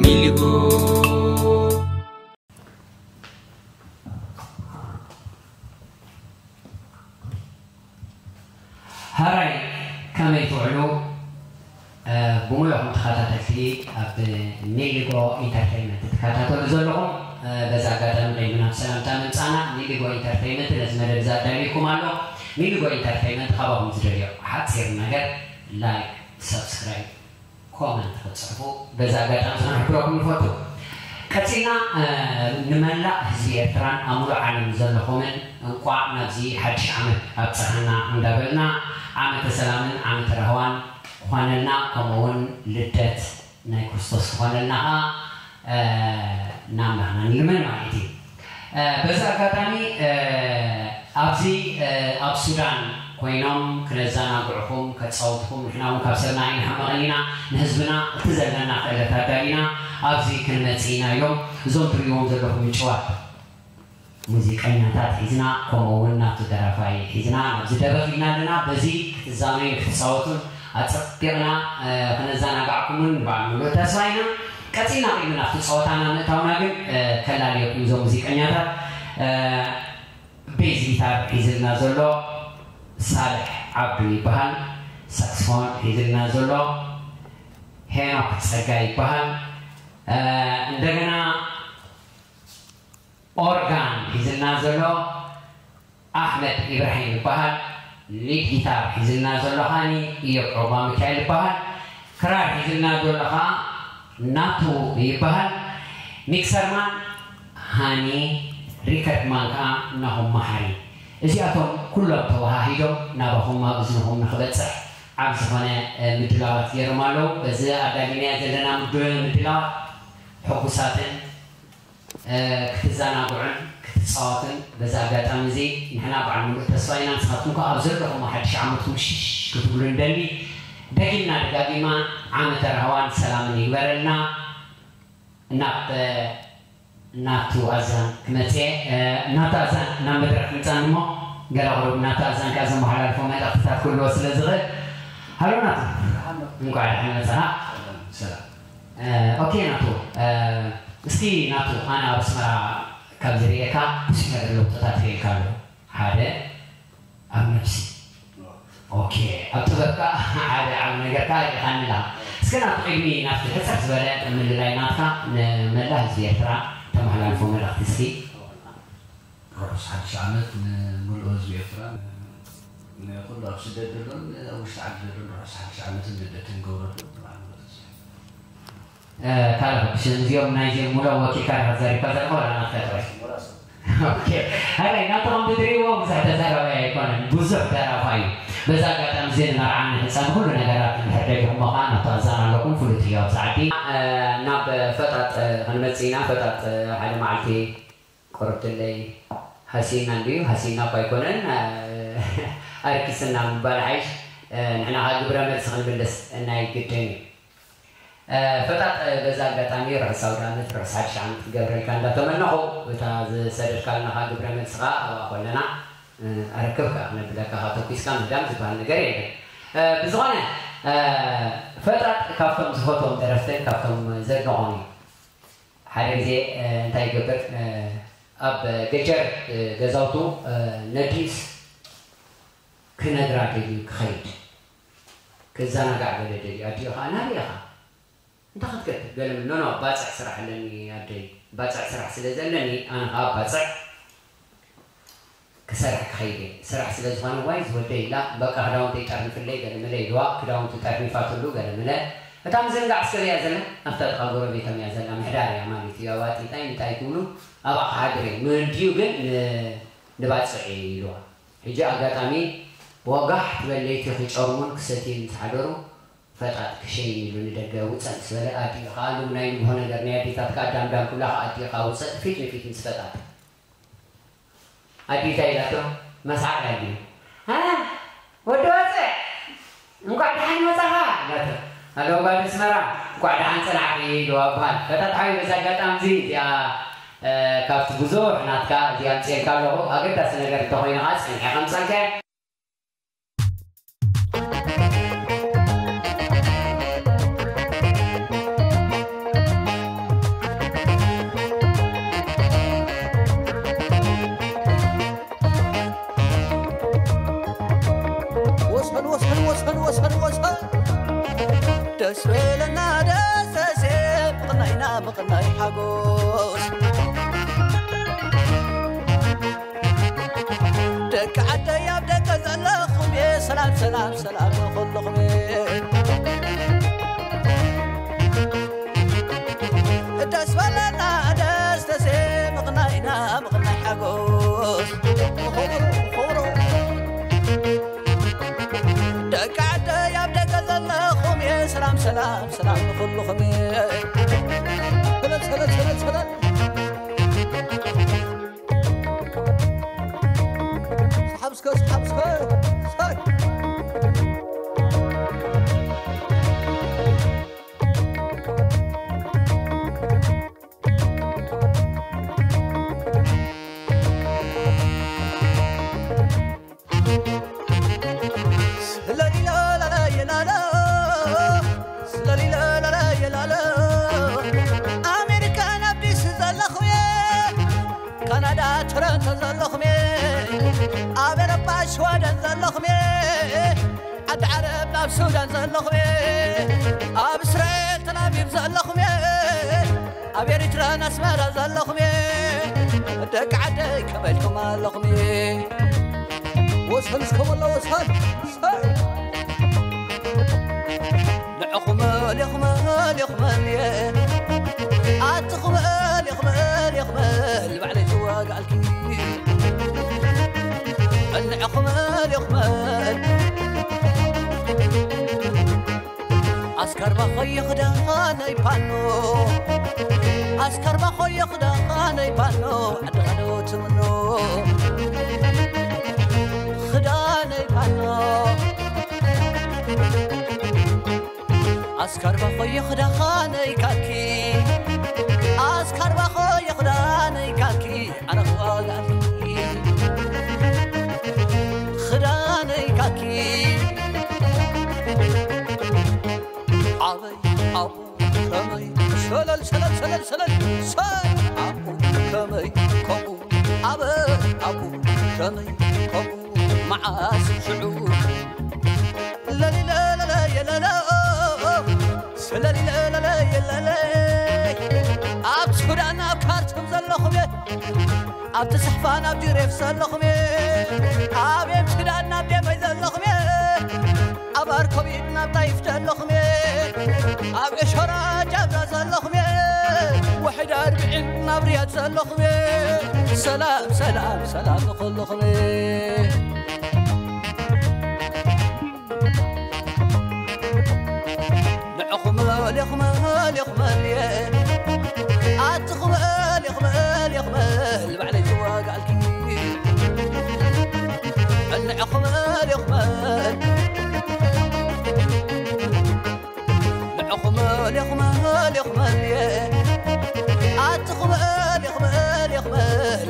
ሊጎ። ሃራይ፣ ከመይ ትውዕሉ? ብሙሉኹም ተኸታተልቲ ኣብ ኒሊጎ ኢንተርቴይንመንት ትከታተሉ ዘለኹም፣ በዚ ኣጋጣሚ ቅድሚ ናብ ሰላምታ ምምፃና፣ ኒሊጎ ኢንተርቴይንመንት ነዚ መደብ እዚ ኣዳልዩኩም ኣሎ። ኒሊጎ ኢንተርቴይንመንት ካባኹም ዝደልዮ ሓፂር ነገር፣ ላይክ፣ ሰብስክራይብ፣ ኮመንት ክትፅሕፉ በዚ ኣጋጣሚ ክንሕብረኩም ንፈቱ። ቀፂልና፣ ንመላእ ህዝቢ ኤርትራን ኣብ ሙሉእ ዓለም ዘለኹምን እንቋዕ ናብዚ ሓድሽ ዓመት ኣብፀሐና እንዳበልና፣ ዓመተ ሰላምን ዓመተ ራህዋን ክኾነልና፣ ከምኡ እውን ልደት ናይ ክርስቶስ ክኾነልና ኸዓ፣ ናብ ናህና ንልምን ማለት እዩ። በዚ ኣጋጣሚ፣ ኣብዚ ኣብ ሱዳን ኮይኖም ክነዘናግዕኹም፣ ከፃውትኹም፣ ንሕና እውን ካብ ሰብና ኣይንሕመቕን ኢና። ንህዝብና እቲ ዘለና ክእለት ኣዳሊና ኣብዚ ክንመፅእ ኢና ኢሎም፣ እዞም ትሪእዎም ዘለኹም ምጭዋት ሙዚቀኛታት ሒዝና፣ ከምኡ እውን ናቱ ደራፋይ ሒዝና ናብዚ ደበኽ ኢልና ኣለና። በዚ ክትዛነዩን ክትፃወቱን ኣፀቢቕና ክነዘናጋዕኩምን በዓል ሙሉእ ተስፋ ኢና። ቀፂልና ቅድሚ ናብቲ ፀወታና ምእታውና ግን፣ ከላልየኩም እዞም ሙዚቀኛታት፣ ቤዝ ጊታር ሒዝልና ዘሎ ሳልሕ ዓብዱ ይበሃል። ሳክስፎን ሒዝልና ዘሎ ሄኖክ ጸጋይ ይበሃል። እንደገና ኦርጋን ሒዝልና ዘሎ ኣሕመድ ኢብራሂም ይበሃል። ሊድ ጊታር ሒዝልና ዘሎ ኻኒ ኢዮብ ዑቕባ ሚካኤል ይበሃል። ክራር ሒዝልና ዘሎ ኸዓ ናቱ ይበሃል። ሚክሰርማን ሃኒ፣ ሪከርድማን ከዓ ናሆም መሓሪ። እዚኣቶም ኩሎም ተወሃሂዶም ናባኹም ኣብ እዝንኹም ንኽበፅሕ ዓብ ዝኾነ ምድላዋት ገይሮም ኣለዉ። በዚ ኣዳሊናዮ ዘለና ምድላዋት ሕጉሳትን ክትዘናግዑን ክትፃወቱን በዚ ኣጋጣሚ እዚ ንሕና በዓል ሙሉእ ተስፋ ኢና። ንስኻትኩም ከዓ ኣብ ዘለኹም ሓድሽ ዓመትኩም ሽሽ ክትብሉ ንደሊ። ደጊምና ደጋጊማ ዓመተ ራህዋን ሰላምን ይግበረልና። ናብ ናቱ ኣዛን ክመፅእ፣ ናቱ ኣዛን ናብ መድረክ ምፃን እሞ ገለ ቁሩብ ናቱ ኣዛን ከዓ ዘመሓላልፎ መልእኽትታት ክህልዎ ስለ ዝኽእል። ሃሎ ናቱ፣ እንኳዕ ደሓን መፃኻ። ሰላም። ኦኬ ናቱ፣ እስኪ ናቱ፣ ኣነ ኣብ ኣስመራ ካብ ዝርእየካ ብዙሕ ነገር ለውጥታት ርእየካ ኣለኹ። ሓደ ኣብ ነብሲ፣ ኦኬ፣ ኣብ ጥበብካ ሓደ ዓብ ነገር ከዓ ርኢኻኒ ኣለኻ። እስከ ናቱ ቅድሚ ናብቲ ሕፅር ዝበለ ምልላይ ናትካ ንመላእ ህዝቢ ኤርትራ ተመሓላልፎ መልእኽቲ እስኪ። ርሑስ ሓድሽ ዓመት ንምሉእ ህዝቢ ኤርትራ፣ ንኩሉ ኣብ ስደት ዘሎን ኣብ ውሽጢ ዓዲ ዘሎን ርሑስ ሓድሽ ዓመትን ልደትን ገብረሉ። ካልእ ብሽም እዚኦም ናይዚኦም ሙሉእ ወኪልካ ዲኻ ተዛሪብካ ዘለኻ ዋላ ናትካ ጥራይ? ኦኬ። ሃራይ ናቱ ከም ትሪእዎ ብዙሕ ተዛራባይ ኣይኮነን፣ ብዙሕ ደራፋይ እዩ። በዚ ኣጋጣሚ እዚ ንመርዓ ንሕፃን ኩሉ ነገራት እንድሕር ደሊኹሞ ከዓ ናቱ ኣዛን ኣለኩም ፍሉጥ እዩ ኣብዚ ዓዲ። ናብ ፈጣጥ ክንመፅእ ኢና። ፈጣጥ ሓደ መዓልቲ ቆረብትለይ ሃሲና እንድዩ፣ ሃሲና እኳ ኣይኮነን ኣርኪስና ምባል ሓይሽ። ንሕና ከዓ ግብረ መልሲ ክንምልስ ናይ ግድን እዩ። ፈጣጥ በዛ ኣጋጣሚ ርሑስ ኣውደ ዓመት ርሑስ ሓድሽ ዓመት ክገብረልካ እንዳተመነኹ እታ ዝሰደድካልና ከዓ ግብረ መልሲ ከዓ ኣብኣ ኮለና ኣረክብ ከዓ ክነብለካ ከዓ ተኩስካ ምህዳም ዝበሃል ነገር የለን። ብዝኾነ ፈጣጥ ካብቶም ዝፈትዎም ደረፍትን ካብቶም ዘድንቖም እዩ። ሓደ ግዜ እንታይ ይገብር፣ ኣብ ገጀር ገዛውቱ ነዲኡስ ክነግራ ደልዩ ክኸይድ፣ ክዘናጋዕ ገለ ደልዩ። ኣዲኡ ኸዓ ናበይ ኢኻ? እንታይ ክትገብር? ገለ ምሎ ኖ፣ ባፅዕ ስራሕ ኣለኒ ኣደይ፣ ባፅዕ ስራሕ ስለ ዘለኒ ኣነ ኸዓ ባፅዕ ክሰርሕ ክኸይድ እየ። ስራሕ ስለ ዝኾነ ዋይ ዝወደይ ኢላ በቃ ክዳውንተይ ጠርንፍለይ ገለ መለ ኢልዋ፣ ክዳውንቱ ጠርኒፋትሉ ገለ መለ። እታ ምዝንጋዕ ስር እያ ዘላ፣ ኣብታ ጥቓ ጎረቤቶም እያ ዘላ፣ ምሕዳር እያ ማለት እዩ። ኣዋጢጣይ እንታይ ትብሉ ኣብኣ ክሓድር እየ። ምንድዩ ግን ንባፅዕ እየ ኢልዋ። ሕጂ ኣጋጣሚ ወጋሕ ትበል ለይቲ ክጨርሙን ክሰትዩን ምስ ሓደሩ ፈጣጥ ክሸይን ኢሉ ንደገ ውፀእ ምስ በለ ኣዲኡ ከዓ ሉም ናይ ንግሆ ነገር ናይ ኣዴታትካ ኣዳምዳም ክብላ ከዓ ኣዲኡ ከዓ ውፀእ ፊት ንፊት ምስ ፈጣጥ ኣዲኡ እንታይ ኢላቶ መስሓቅ ኣዲኡ ወዲ ወፅዕ እንኳዕ ደሓን መፃኻ ኢላቶ ኣለዎ ጓል ኣስመራ እንኳዕ ደሓን ፀናሕኪ ኢልዋ በሃል ፈጣጥ ሓዩ በዚ ኣጋጣሚ እዚ እዚኣ ካብቲ ብዙሕ ናትካ እዚኣ ኣምፅኤልካ ኣለኹ ኣገዳሲ ነገር እንተኮይኑ ከዓ ፀኒሐ ከምፀልከ ደስ በለና ደስ ደስ ምቕናይና ምቕናይ ሓጎስ ደቂ ዓደይ ኣብ ደገ ዘለኹም እየ ሰላም ሰላም ሰላም ንኹልኹም እየ ደስ በለና ደስ ደስ ምቕናይና ምቕናይ ሓጎስ ምኹሩ ምኹሩ ደቂ ዓደይ ኣብ ደገ ዘለኹም እየ ሰላም ሰላም ሰላም ንኹልኹም እየ ሰለል ሰለል ሰለል ሰለል ሰሓብ እስከ ሰሓብ እስከ ሳይ ስለሊለላላየላላ ስለሊለላላየላላ ኣሜሪካን ኣዲስ ዘለኹ እየ ካናዳ ቶሮንቶ ዘለኹም እየ ኣብ ኤሮጳ ሽዋደን ዘለኹም እየ ዓዲ ዓረብ ኣብ ሱዳን ዘለኹም እየ ኣብ እስራኤል ተላቪቭ ዘለኹም እየ ኣብ ኤሪትራን ኣስመራ ዘለኹም እየ ደቂ ዓደይ ከመልኩም ኣለኹም እየ ወሰን እስከመላ ወሰን ንዕኹም ሌኹም ሌኹም እየ ኣትኹም ሌኹም ሌኹም ባዕለይ ዝዋጋልኪ እንዕኹም ሌኹም ኣስካርባ ኾየ ኽዳነይ ፓኖ ኣስካርባ ኾየ ኽዳነይ ፓኖ ዓዲ ኻዶ ትምኖ ኽዳነይ ፓኖ ኣስካርባ ኾየ ኽዳነይ ካኪ ኣስካርባ ኾየ ኽዳነይ ካኪ ኣነ ክዋጋእኪ ኽዳነይ ካኪ ኣበይ ኣብኡ ከመይ ሸለል ሸለል ሸለል ሸለል ሰይ ኣብኡ ከመይ ከምኡ ኣበይ ኣብኡ ከመይ ከምኡ መዓስ ሽዑ ለሊለለለየለለ ስለሊለለለየለለ ኣብ ሱዳን ኣብ ካርቱም ዘለኹም እየ ኣብቲ ሰሕፋን ኣብ ጅሬፍ ዘለኹም እየ ኣብ ኤምስዳን ኣብ ደመይ ዘለኹም እየ ኣብ ኣርኮቢት ናብ ጣይፍ ዘለኹም እየ ኣብ ኤሾራ ጃብራ ዘለኹም እየ ውሕድ ኣርብዒን ናብ ሪያድ ዘለኹም እየ ሰላም ሰላም ሰላም ንኹልኹም እየ ንዕኹም ሌኹም ሌኹም እየ ኣትኹም ሌኹም ሌኹም ባዕለይ ዝዋጋልኪ እንዕኹም ሌኹም ንዕኹም ሌኹም ሌኹም እየ ኣትኹም ሌኹም ሌኹም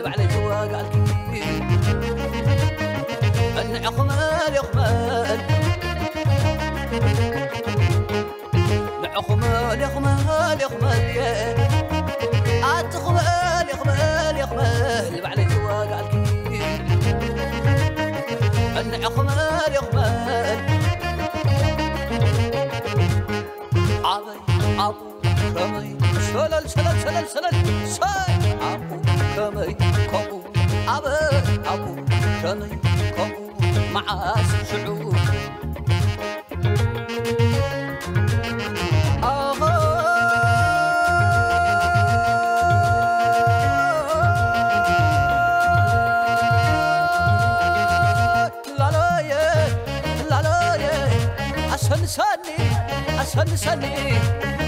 ባዕለይ ዝዋጋልኪ እንዕኹም ሌኹም ንዕኹም ሌኹም ሌኹም እየ ኣትኹም ሌኹም ሌኹም ባዕለይ ዝዋጋልኪ እንዕኹም ሌኹም ኣበይ ኣብኡ ከመይ ሸለል ሸለል ሸለል ሸለል ሰይ ኣብኡ ከመይ ከምኡ ኣበይ ኣብኡ ከመይ ከምኡ መዓስ ሽዑ ኣሰንሰኒ ኣሰንሰኒ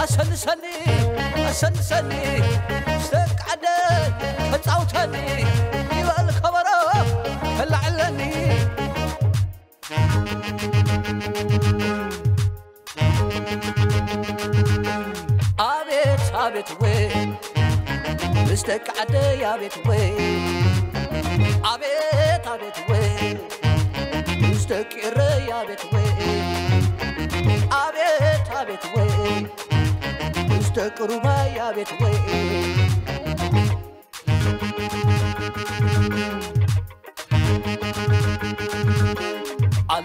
ኣሰንሰኒ ኣሰንሰኒ ስተቃደ ተጻውተኒ ይበል ከበሮ ተላዕለኒ ኣቤት ኣቤት ወይ ምስ ደቂ ዓደይ ኣቤት ወይ ኣቤት ኣቤት ወይ ምስ ደቂ እረይ ኣቤት ወይ ኣቤት ኣቤት ወይ ምስ ደቂ ሩባይ ኣቤት ወይ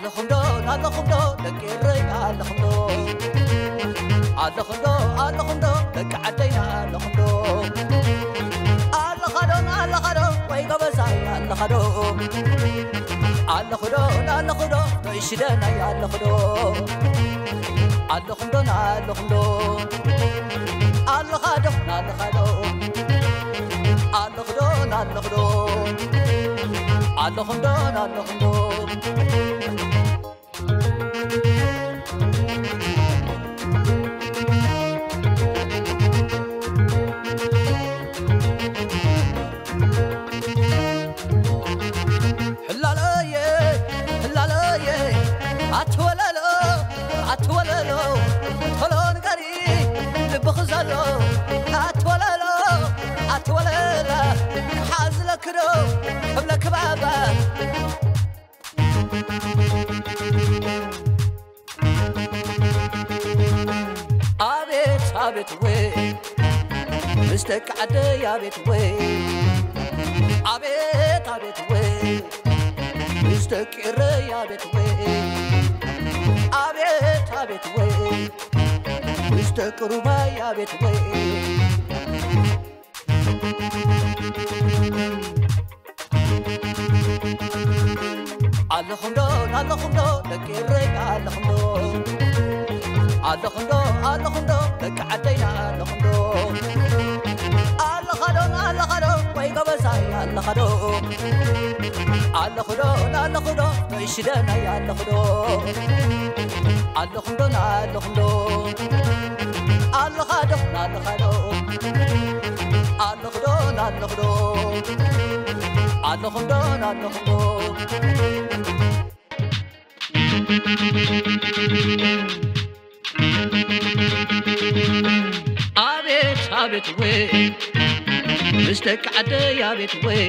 ኣለኹምዶ፣ ኣለኹምዶ፣ ደቂ ኤረይ ኣለኹምዶ? ኣለኹምዶ፣ ኣለኹምዶ፣ ደቂ ዓደይና ኣለኹምዶ? ኣለኻዶ፣ ኣለኻዶ፣ ወይ ጎበዛይ ኣለኻዶ? ኣለኹዶ፣ ኣለኹዶ፣ ወይ ሽደናይ ኣለኹዶ? ኣለኹምዶ፣ ኣለኹምዶ? ኣለኻዶ፣ ኣለኻዶ? ኣለኹዶ፣ ኣለኹዶ? ኣለኹምዶ፣ ኣለኹምዶ? ሕላለየ፣ ሕላለየ፣ ኣትወለሎ፣ ኣትወለሎ፣ ቶሎ ንገሪ፣ ልብኺ ዘሎ፣ ኣትወለሎ፣ ኣትወለላ፣ ክሓዝለኪ ዶ፣ ክብለኪ ባባ። ኣቤት ኣቤት ወይ ምስ ደቂ ዓደይ ኣቤት ወይ ኣቤት ኣቤት ወይ ምስ ደቂ ኤረይ ኣቤት ወይ ኣቤት ኣቤት ወይ ምስ ደቂ ሩባይ ኣቤት ወይ ኣለኹምዶ ኣለኹምዶ ደቂ ኤረይ ኣለኹምዶ ኣለኹምዶ ኣለኹምዶ ደቂ ዓደይና ኣለኹምዶ ኣለኻዶ ኣለኻዶ ወይ ጎበዛይ ኣለኻዶ ኣለኹዶ ኣለኹዶ ወይ ሽደናይ ኣለኹዶ ኣለኹምዶ ኣለኹምዶ ኣለኻዶ ኣለኻዶ ኣለኹዶ ኣለኹዶ ኣለኹምዶ ኣለኹዶ ኣቤት ኣቤት ወይ ምስ ደቂ ዓደይ ኣቤት ወይ